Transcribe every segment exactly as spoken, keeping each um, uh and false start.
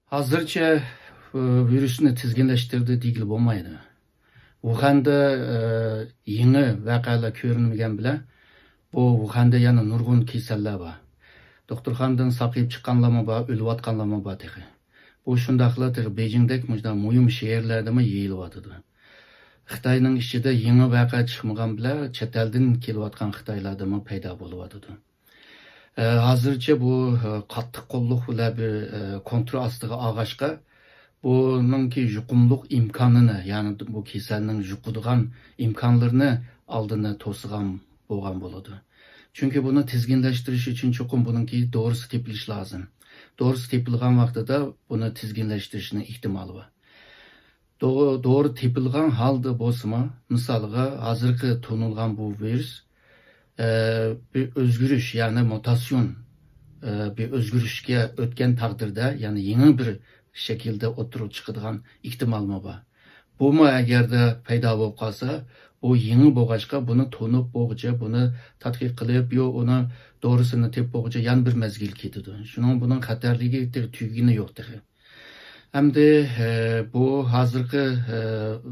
ھازىرچە، ئى، ۋىرۇسنى تىزگىنلەشتۈردى دېگىلى بولمايدۇ. ۋۇخەندە، ئى، يېڭى ۋەقەلەر كۆرۈنمىگەن بىلەن، بۇ ۋۇخەندە يەنە نۇرغۇن كېسەللەر بار. دوختۇرخانىدىن ساقىيىپ چىققانلارمۇ بار، ئۆلۈۋاتقانلارمۇ بار تېخى. بۇ شۇنداقلا تېخى بېيجىڭدەك مۇشۇنداق مۇھىم شەھەرلەردىمۇ يېيىلىۋاتىدۇ. خىتاينىڭ ئىچىدە يېڭى ۋەقە چىقمىغان بىلەن، چەت ئەلدىن كېلىۋاتقان خىتايلاردىمۇ پەيدا بولۇۋاتىدۇ. ئە، ھازىرچە بۇ، ئە، قاتتىق قوللۇق بىلەن بىر، ئە، كونترول ئاستىغا ئالغاچقا، بۇنىڭكى يۇقۇملۇق ئىمكانىنى، يەنى بۇ كېسەلنىڭ يۇقىدىغان ئىمكانلىرىنى ئالدىنى توسىدىغان بولغان بولىدۇ. چۈنكى بۇنى تىزگىنلەشتۈرۈش ئۈچۈن چوقۇم بۇنىڭكى دورىسى تېپىلىشى لازىم. دورىسى تېپىلغان ۋاقتىدا بۇنى تىزگىنلەشتۈرۈشنىڭ ئېھتىمالى بار. دو-، دورا تېپىلغان ھالدا بولسىمۇ، مىسالغا، ھازىرقى تونۇلغان بۇ ۋىرۇس، ئە، بىر ئۆزگىرىش، يەنى مۇتاتسىيون، ئە، بىر ئۆزگىرىشكە ئۆتكەن تەقدىردە، يەنى يېڭى بىر شەكىلدە ئوتتۇرىغا چىقىدىغان ئېھتىمالمۇ بار. بۇمۇ ئەگەردە پەيدا بولۇپ قالسا، بۇ يېڭى بولغاچقا، بۇنى تونۇپ بولغۇچە، بۇنى تەتقىق قىلىپ، يو، ئۇنى دورىسىنى تېپىپ بولغۇچە يەنە بىر مەزگىل كېتىدۇ. شۇنىڭ بۇنىڭ خەتەرلىكى تېخى تۈگىگىنى يوق تېخى. ئەمدى، ئە، بۇ ھازىرقى، ئە،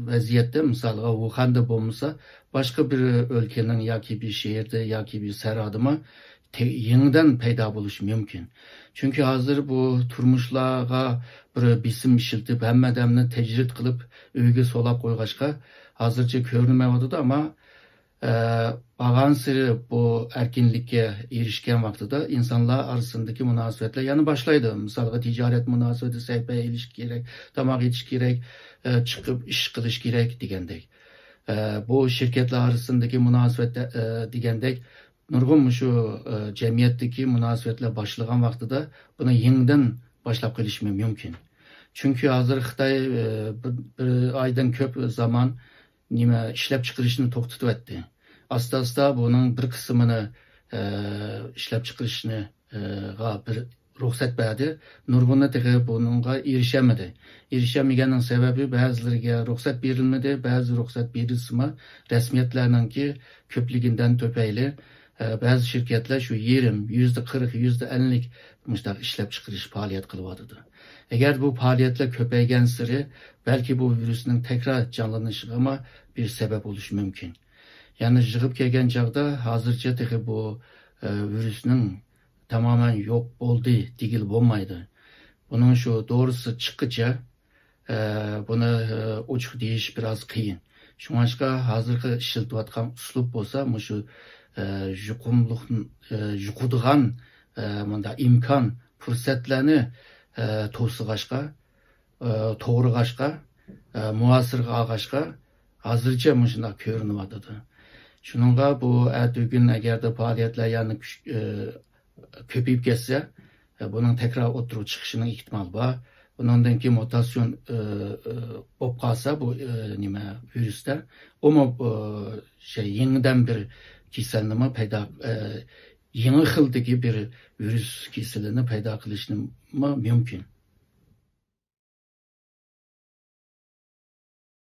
ۋەزىيەتتە، مىسالغا، ۋۇخەندە بولمىسا، باشقا بىر ئۆلكىنىڭ ياكى بىر شەھەردە ياكى بىر سەھرادىمۇ تە-، يېڭىدىن پەيدا بولۇشى مۇمكىن. چۈنكى ھازىر بۇ تۇرمۇشلارغا بىر بېسىم ئىشلىتىپ، ھەممە ئادەمنى تەجرىد قىلىپ، ئۆيگە سولاپ قويغاچقا، ھازىرچە كۆرۈنمەيۋاتىدۇ، ئەمما ئە، بارغانسېرى بۇ ئەركىنلىككە ئېرىشكەن ۋاقتىدا ئىنسانلار ئارىسىندىكى مۇناسىۋەتلەر يەنە باشلايدۇ. مىسالغا، تىجارەت مۇناسىۋىتى، سەھىپە ئېلىش كېرەك، تاماق ئېتىش كېرەك، ئە، چىقىپ ئىش قىلىش كېرەك دېگەندەك. ئە، بۇ شىركەتلەر ئارىسىندىكى مۇناسىۋەتلەر، ئە، دېگەندەك نۇرغۇن مۇشۇ، ئە، جەمئىيەتتىكى مۇناسىۋەتلەر باشلىغان ۋاقتىدا بۇنى يېڭىدىن باشلاپ قېلىشمۇ مۇمكىن. چۈنكى ھازىر خىتاي، ئە، بىر، بىر ئايدىن كۆپ زامان نېمە، ئىشلەپچىقىرىشنى توختىتىۋەتتى. ئاستا-ئاستا بۇنىڭ بىر قىسمىنى، ئە، ئىشلەپچىقىرىشنى، ئە، غا بىر رۇخسەت بەردى. نۇرغۇنى تېخى بۇنىڭغا ئېرىشەلمىدى. ئېرىشەلمىگەننىڭ سەۋەبى، بەزىلىرىگە رۇخسەت بېرىلمىدى، بەزى رۇخسەت بېرىلسىمۇ، رەسمىيەتلەرنىڭكى كۆپلۈكىدىن تۈپەيلى، ئە، بەزى شىركەتلەر شۇ يېرىم، يۈزدە قىرىق، يۈزدە ئەللىك مۇشۇنداق ئىشلەپچىقىرىش پائالىيەت قىلىۋاتىدۇ. ئەگەر بۇ پائالىيەتلەر كۆپەيگەنسېرى، بەلكى بۇ ۋىرۇسنىڭ تەكرار جانلىنىشىغىمۇ بىر سەۋەب بولۇشى مۇمكىن. يەنى يىغىپ كەلگەن چاغدا ھازىرچە تېخى بۇ، ئە، ۋىرۇسنىڭ تامامەن يوق بولدى دېگىلى بولمايدۇ. بۇنىڭ شۇ دورىسى چىققىچە، ئە، بۇنى، ئە، ئوچۇق دېيىش بىراز قىيىن. شۇڭلاشقا ھازىرقى ئىشلىتىۋاتقان ئۇسلۇب بولسا مۇشۇ، ئە، يۇقۇملۇق، ئە، يۇقىدىغان، ئە، مۇنداق ئىمكان، پۇرسەتلەرنى، ئە، توسىغاچقا، ئە، توغرىغاچقا، ئە، مۇھاسىرىگە ئالغاچقا، ھازىرچە مۇشۇنداق كۆرۈنۈۋاتىدۇ. شۇنىڭغا بۇ ئەتىگۈن ئەگەردە پائالىيەتلەر يەنە كۈچ-، ئە، كۆپىيىپ كەتسە، ئە، بۇنىڭ تەكرار ئوتتۇرىغا چىقىشىنىڭ ئېھتىمالى بار. بۇنىڭدىن كېيىن مۇتاتسىيون، ئە، ئە، بولۇپ قالسا بۇ، ئە، نېمە، ۋىرۇستا، ئۇمۇ، ئە، شەي، يېڭىدىن بىر كېسەلنىمۇ پەيدا، ئە، يېڭى خىلدىكى بىر ۋىرۇس كېسىلىنى پەيدا قىلىشىمۇ مۇمكىن.